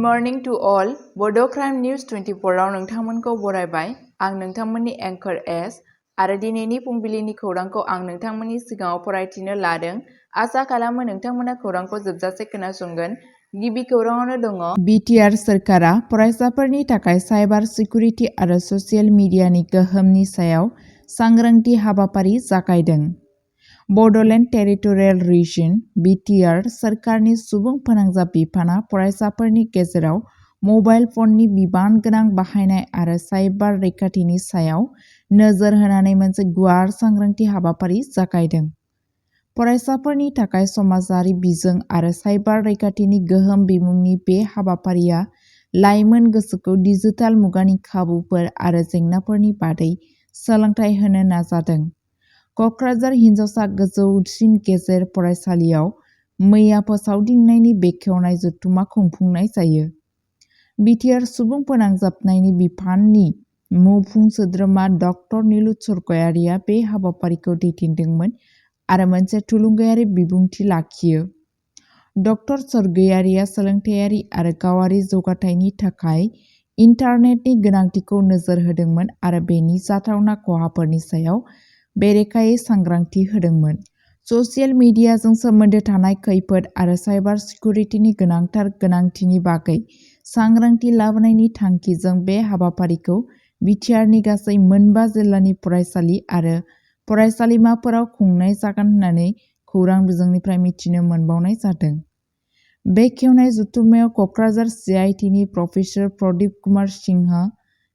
morning to all. Bodo News 24 आव नोंथांमोनखौ बरायबाय। आं नोंथांमोननि एंकर एस आरो दिनैनि फुंबिलिनि खौरांखौ आं नोंथांमोननि सिगाङाव फरायथिनो लादों। आसा खालामो नोंथांमोना खौरांखौ जोबजासे खोनासंगोन। गिबि खौराङावनो दङ BTR सोरखारा फरायसाफोरनि थाखाय साइबार सिकिउरिटि आरो ससियेल मिडियानि गोहोमनि सायाव सांग्रांथि हाबाफारि जागायदों। Bodoland टेरिटरियेल रिजन (BTR) सोरखारनि सुबुं फोनांजाब बिफाना फरायसाफोरनि गेजेराव मबाइल फननि बिबान गोनां बाहायनाय आरो साइबार रैखाथिनि सायाव नोजोर होनानै मोनसे गुवार सांग्रांथि हाबाफारि जागायदों। फरायसाफोरनि थाखाय समाजारि बिजों आरो साइबार रैखाथिनि गोहोम बिमुंनि बे हाबाफारिया लाइमोन गोसोखौ डिजिटेल मुगानि खाबुफोर आरो जेंनाफोरनि बादै सोलोंथाय होनो नाजादों। क'क्राझार हिनजावसा गोजौसिन गेजेर फरायसालियाव मैया फोसावदिंनायनि बेखेवनाय जथुम्मा खुंफुंनाय जायो। बिटिआर सुबुं फोनांजाबनायनि बिफाननि मावफुं सोद्रोमा डक्टर नीलु सरगयारिया बे हाबाफारिखौ दैदेनदोंमोन आरो मोनसे थुलुंगायारि बिबुंथि लाखियो। डक्टर सरगयारिया सोलोंथायारि आरो गावारि जौगाथायनि थाखाय इन्टारनेटनि गोनांथिखौ नोजोर होदोंमोन आरो बेनि जाथावना खहाफोरनि सायाव बेरेखायै सांग्रांथि होदोंमोन। ससियेल मिडियाजों सोमोन्दो थानाय खैफोद आरो साइबार सिकिउरिटिनि गोनांथार गोनांथिनि बागै सांग्रांथि लाबोनायनि थांखिजों बे हाबाफारिखौ बिटिआरनि गासै 9 जिल्लानि फरायसालि आरो फरायसालिमाफोराव खुंनाय जागोन होननानै खौरां बिजोंनिफ्राय मिथिनो मोनबावनाय जादों। बेखेवनाय जथुम्मायाव क'क्राझार CITनि प्रफेसर प्रदीप कुमार सिंह,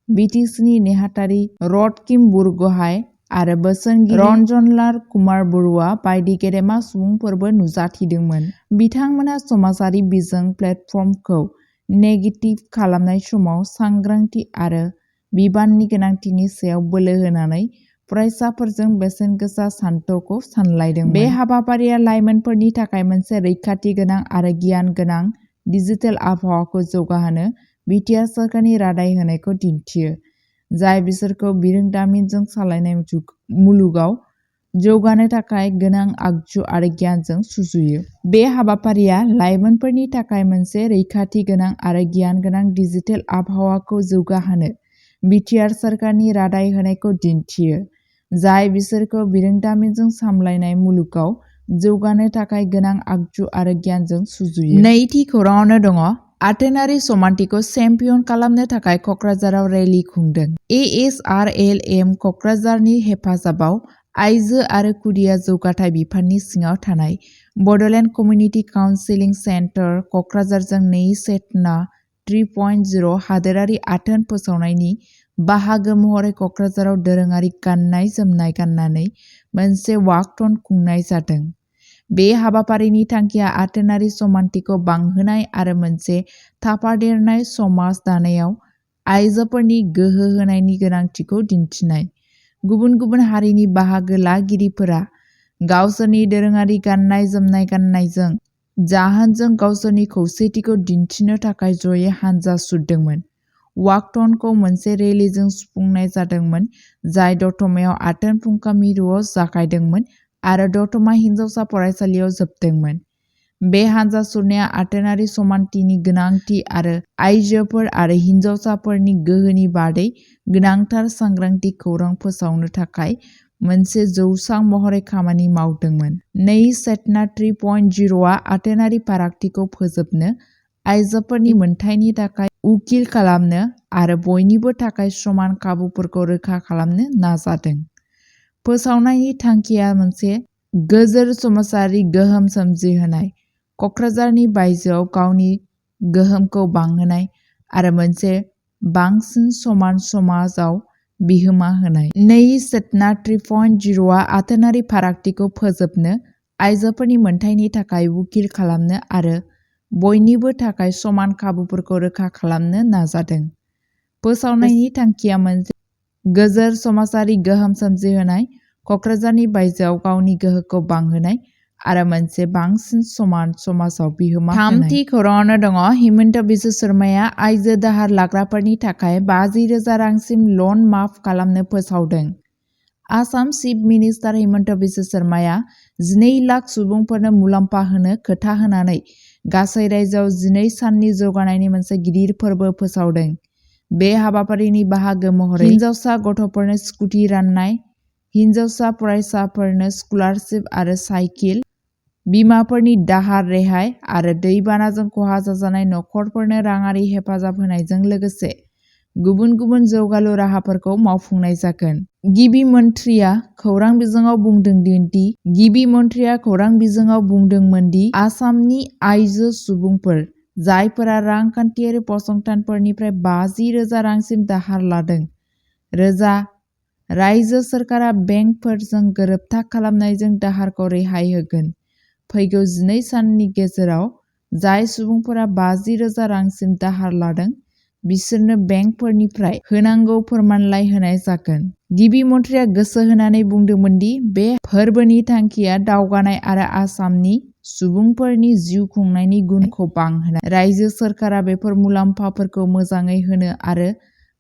BTCनि नेहाथारि रडकिम बरग'हाइ आरो बोसोनगिरि रन्जनलाल कुमार बरुवा बायदि गेदेमा सुबुंफोरबो नुजाथिदोंमोन। बिथांमोना समाजारि बिजों प्लेटफर्मखौ नेगेटिभ खालामनाय समाव सांग्रांथि आरो बिबाननि गोनांथिनि सायाव बोलो होनानै फरायसाफोरजों बेसेनगोसा सानथौखौ सानलायदोंमोन। बे हाबाफारिया लाइमोनफोरनि थाखाय मोनसे रैखाथि गोनां आरो गियान गोनां डिजिटेल आबहावाखौ जौगाहोनो बिटिआर सोरखारनि रादाय होनायखौ दिन्थियो, जाय बिसोरखौ बिरोंदामिनजों सालायनाय मुलुगाव जौगानो थाखाय गोनां आगजु आरो गियानजों सुजुयो। बे हाबाफारिया लाइमोनफोरनि थाखाय मोनसे रैखाथि गोनां आरो गियान गोनां डिजिटेल आबहावाखौ जौगाहोनो बिटिआर सोरखारनि रादाय होनायखौ दिन्थियो, जाय बिसोरखौ बिरोंदामिनजों सामलायनाय मुलुगाव जौगानो थाखाय गोनां आगजु आरो गियानजों सुजुयो। नैथि खौराङावनो दङ आथोनारि समानथिखौ चेम्पियन खालामनो थाखाय क'क्राझाराव रेली खुंदों। ASRLM क'क्राझारनि हेफाजाबाव आइजो आरो खुदिया जौगाथाय बिफाननि सिङाव थानाय बड'लेण्ड कमिउनिटि काउन्सिलिं सेन्टार क'क्राझारजों 2 चेतना 3.0 हादोरारि आथोन फोसावनायनि बाहागो महरै क'क्राझाराव दोरोङारि गाननाय जोमनाय गाननानै मोनसे वाकथन खुंनाय जादों। बे हाबाफारिनि थांखिया आथोनारि समानथिखौ बांहोनाय आरो मोनसे थाफादेरनाय समाज दानायाव आइजोफोरनि गोहो होनायनि गोनांथिखौ दिन्थिनाय। गुबुन गुबुन हारिनि बाहागो लागिरिफोरा गावसोरनि दोरोङारि गाननाय जोमनाय गाननायजों जाहोनजों गावसोरनि खौसेथिखौ दिन्थिनो थाखाय जयै हानजा सुरदोंमोन। वाकथनखौ मोनसे रेलीजों सुफुंनाय जादोंमोन, जाय दतमायाव आथोन फुंखा मिरुआव जागायदोंमोन आरो दतमा हिनजावसा फरायसालियाव जोबदोंमोन। बे हानजा सुरनाया आथोनारि समानथिनि गोनांथि आरो आइजोफोर आरो हिनजावसाफोरनि गोहोनि बादै गोनांथार सांग्रांथि खौरां फोसावनो थाखाय मोनसे जौसां महरै खामानि मावदोंमोन। 2 चेतना 3.0 आ आथोनारि फारागथिखौ फोजोबनो, आइजोफोरनि मोनथायनि थाखाय उकिल खालामनो आरो बयनिबो थाखाय समान खाबुफोरखौ रोखा खालामनो नाजादों। फोसावनायनि थांखिया मोनसे गोजोर समाजारि गोहोम सोमजिहोनाय, क'क्राझारनि बायजोआव गावनि गोहोमखौ बांहोनाय आरो मोनसे बांसिन समान समाजाव बिहोमा होनाय। 2 चेतना 3.0 आ आथोनारि फारागथिखौ फोजोबनो, आइजोफोरनि मोनथायनि थाखाय उकिल खालामनो आरो बयनिबो थाखाय समान खाबुफोरखौ रोखा खालामनो नाजादों। फोसावनायनि थांखिया मोनसे गोजोर समाजारि गोहोम सोमजिहोनाय, क'क्राझारनि बायजोआव गावनि गोहोखौ बांहोनाय आरो मोनसे बांसिन समान समाजाव बिहोमा होनाय। थामथि खौराङावनो दङ हिमन्त बिश्व शर्माया आइजो दाहार लाग्राफोरनि थाखाय 50,000 रांसिम लन माफ खालामनो फोसावदों। आसाम चिफ मिनिस्टार हिमन्त बिश्व शर्माया 12 लाख सुबुंफोरनो मुलाम्फा होनो खोथा होनानै गासै रायजोआव 12 साननि जौगानायनि मोनसे गिदिर फोरबो फोसावदों। बे हाबाफारिनि बाहागो महरै हिनजावसा गथ'फोरनो स्कुटि राननाय, हिनजावसा फरायसाफोरनो स्कलारशिप आरो साइकेल, बिमाफोरनि दाहार रेहाय आरो दैबानाजों खहा जाजानाय नखरफोरनो राङारि हेफाजाब होनायजों लोगोसे गुबुन गुबुन जौगालु राहाफोरखौ मावफुंनाय जागोन। गिबि मन्थ्रिया खौरां बिजोङाव बुंदोंमोन दि आसामनि आइजो सुबुंफोर जायफोरा रांखान्थियारि फसंथानफोरनिफ्राय 50,000 रांसिम दाहार लादों, रायजो सोरखारा बेंकफोरजों गोरोबथा खालामनायजों दाहारखौ रेहाय होगोन। फैगौ 12 साननि गेजेराव जाय सुबुंफोरा 50,000 रांसिम दाहार लादों, बिसोरनो बेंकफोरनिफ्राय होनांगौ फोरमानलाइ होनाय जागोन। गिबि मन्थ्रिया गोसो होनानै बुंदोंमोन दि बे फोरबोनि थांखिया दावगानाय आरो आसामनि सुबुंफोरनि जिउ खुंनायनि गुनखौ बांहोनाय। रायजो सोरखारा बेफोर मुलाम्फाफोरखौ मोजाङै होनो आरो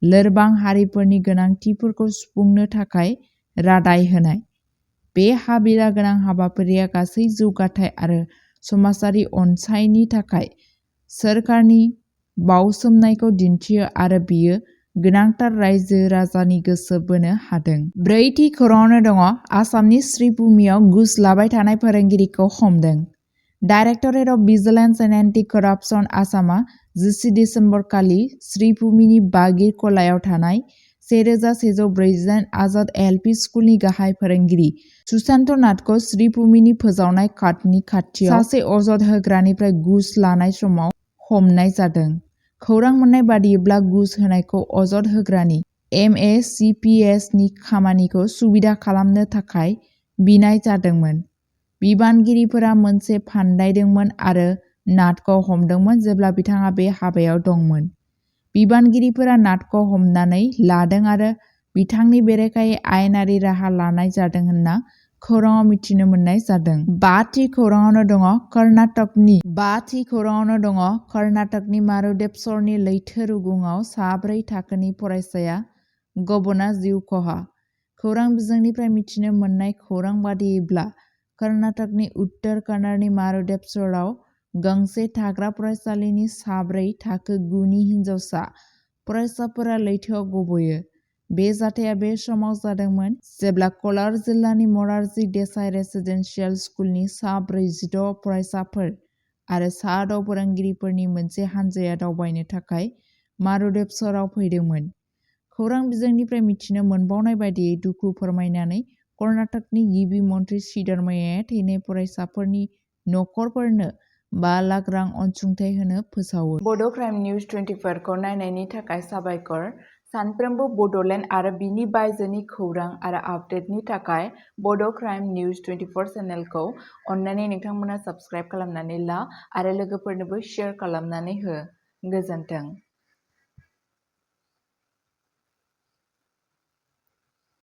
लोरबां हारिफोरनि गोनांथिफोरखौ सुफुंनो थाखाय रादाय होनाय। बे हाबिला गोनां हाबाफारिया गासै जौगाथाय आरो समाजारि अनसायनि थाखाय सोरखारनि बाउसोमनायखौ दिन्थियो आरो बेयो गोनांथार रायजो राजानि गोसो बोनो हादों। ब्रैथि खौराङावनो दङ आसामनि श्रीभूमियाव घुस लाबाय थानाय फोरोंगिरिखौ हमदों। Directorate of vigilance and anti corruption आसामआ 10 दिसेम्बर खालि श्रीभूमिनि बागिर कलायाव थानाय 1148 आजाद एल.पि. स्कुलनि गाहाय फोरोंगिरि सुशान्त नाथखौ श्रीभूमिनि फोजावनाय कार्डनि खाथियाव सासे अजद होग्रानिफ्राय घुस लानाय समाव हमनाय जादों। खौरां मोन्नाय बादियैब्ला घुस होनायखौ अजद होग्रानि MACPSनि खामानिखौ सुबिदा खालामनो थाखाय बिनाय जादोंमोन। बिबानगिरिफोरा मोनसे फान्दायदोंमोन आरो नाथखौ हमदोंमोन जेब्ला बिथाङा बे हाबायाव दंमोन। बिबानगिरिफोरा नाथखौ हमनानै लादों आरो बिथांनि बेरेखायै आयेनारि राहा लानाय जादों होनना खौराङाव मिथिनो मोननाय जादों। बाथि खौराङावनो दङ कर्नाटकनि मारुदेबसरनि लैथो रुगुंआव 4 थाखोनि फरायसाया गबना जिउ खहा। खौरां बिजोंनिफ्राय मिथिनो मोननाय खौरां बादियैब्ला कर्नाटकनि उत्तर कन्नड़नि मारुदेबसराव गंसे थाग्रा फरायसालिनि 4 थाखो 9नि हिनजावसा फरायसाफोरा लैथोआव गबयो। बे जाथाया बे समाव जादोंमोन जेब्ला कलार जिल्लानि मरारजी देसाई रेसिडेन्सियेल स्कुलनि सा 46 फरायसाफोर आरो सा 6 फोरोंगिरिफोरनि मोनसे हानजाया दावबायनो थाखाय मारुदेबसराव फैदोंमोन। खौरां बिजोंनिफ्राय मिथिनो मोनबावनाय बायदियै दुखु फोरमायनानै कर्नाटकनि गिबि मन्थ्रि सिद्धरमैयाया थैनाय फरायसाफोरनि नखरफोरनो 5 लाख रां अनसुंथाइ होनो फोसावो। बड' क्राइम निउज 24 खौ नायनायनि थाखाय साबायखर। सानफ्रोमबो बड'लेण्ड आरो बिनि बायजोनि खौरां आरो आपडेटनि थाखाय बड' क्राइम निउज 24 चेनेलखौ अननानै नोंथांमोना साबस्क्राइब खालामनानै ला आरो लोगोफोरनोबो शेयार खालामनानै हो। गोजोन्थों।